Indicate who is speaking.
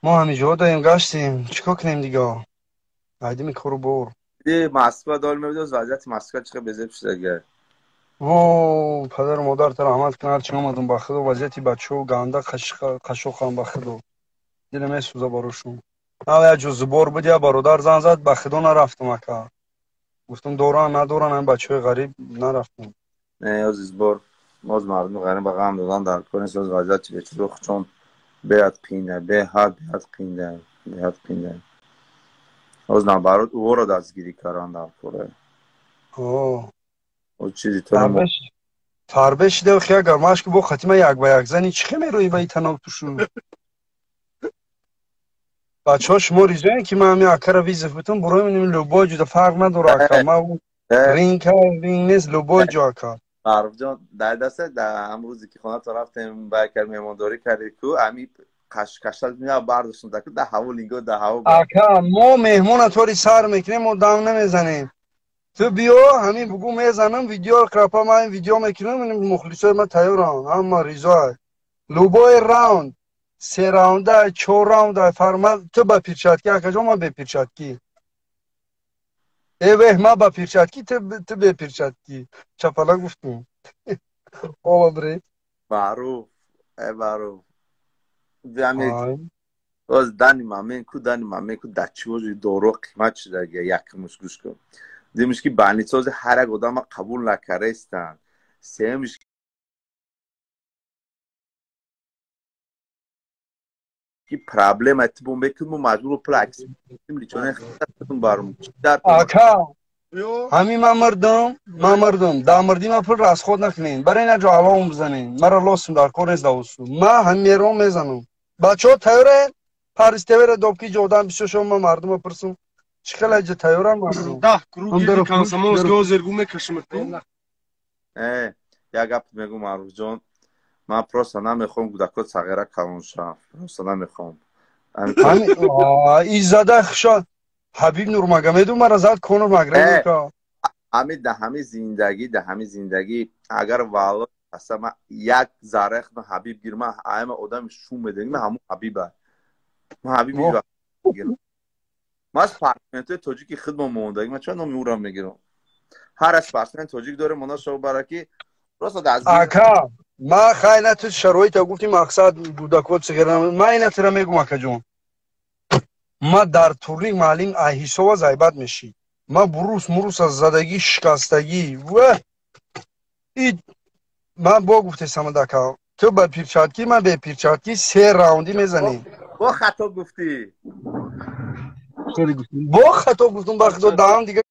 Speaker 1: Мо ҳамиҷо даем гаштем, чӣ кор кунем дига? Айдими кору бор.
Speaker 2: Москва дор мебудоз, вазъияти Москва чӣ қадр безеб шудага.
Speaker 1: Во, падару модарта раҳмат кунад, ҳарчи омадум ба худо, вазъияти бачаҳо ганда қашоқам ба худо. Дилам месӯза барошон. Ав як ҷо зубор буд, як бародар зан зад, ба худо нарафтам ака. Гуфтам доран, надоран, ҳамин бачаҳои ғариб нарафтам.
Speaker 2: Не, оз избор, оз мардуми ғариб ба ғам додан дар кор нест, оз вазъият чӣ бечизо хучон беҳад қийна, беҳад беҳад қийна, беҳад қийна. Оз наоборот, ӯро дастгирӣ кардан дар кора.
Speaker 1: О.
Speaker 2: Оз чизи то
Speaker 1: фарбе шида хия гармаш ки бо хатима як ба як зани чӣ мерои ба итаноб тушу. Бачаҳо шумо ризоем ки ман ҳамин акара вызов бутам, бурои минем любой ҷуда фарқ надора ака. Ман ринг ринг нест, любой ҷо ака.
Speaker 2: Маъруфҷон, дар даста дар ҳам рӯзе ки хона то рафтем, ба якар меҳмондорӣ кардем ку ами кашкашал меа бардоштем даку да ҳаво линго да ҳаво.
Speaker 1: Ака, мо меҳмона тори сар мекунем, мо дам намезанем. Ту биё, ҳамин бугу мезанам, видео крапа ман видео мекунам, мухлисои ман тайёрам, ҳама ризоа. Любой раунд, се раунда, чор раунда, фарма ту ба перчатки, акаҷон, ман бе перчатки. Э веҳ, ман ба перчатки, ту бе перчатки. Чапала гуфтум. Оба бре.
Speaker 2: Маъруф, э маъруф. Оз дани мамен ку, дани мамен ку, да чӣ божи доро қимат шудага, якмуш гӯш кун. Димиш ки больницаози ҳар як одама қабул накардаистанд. Сеюмиш ки проблема тибо мекун, мо маҷбур пул аксим личоне барум.
Speaker 1: Ака, ҳамин ман мардум, ман мардум, дар мардӣ ман пул расход накунем, барои ина ҷо алом бизанем, мара лосим дар кор нест давусу. Ман ҳамин мером мезанам. Бачаҳо тайёрен? Парис ТВ-ра добки ҷо одам бисёр шумо ман мардума пурсум. Чӣ хел аҷа тайёрам мардум?
Speaker 3: Даҳ круги комсомолский озер гу мекашим.
Speaker 2: Э, як гап мегӯм, Маъруфҷон, ман просто намехоҳам кӯдакот сағира калон шаванд, просто намехоҳам.
Speaker 1: Иззада хушо Ҳабиб Нурмагомедов мара зад Конор Макгрегор.
Speaker 2: Ҳами да ҳами зиндагӣ, да ҳами зиндагӣ, агар валло аса ман як зарра худам Ҳабиб гир, ман ама одами шум медонӣ, ман ҳамун Ҳабиба. Ман Ҳабиб гирам. Ман спортсменои тоҷики худмон мондагӣ, ман чаро номи ӯро мегирам? Ҳар як спортсмен тоҷик дорем, она шо бара ки просто дастгир.
Speaker 1: Ака, ман хай на ту шароита гуфти мақсад кӯдакот сиғира. Ман ина тира мегум, акаҷон. Ман дар турник маълим ҳисоба зайбат мешӣ. Ман бурус мурус аз задагӣ шикастагӣ. Ва и ман бо гуфтесам ака. Ту ба перчатки, ман бе перчатки се раундӣ мезанем.
Speaker 2: Бо хато гуфтӣ.
Speaker 1: Бо хато гуфтум ба худо даҳам дига.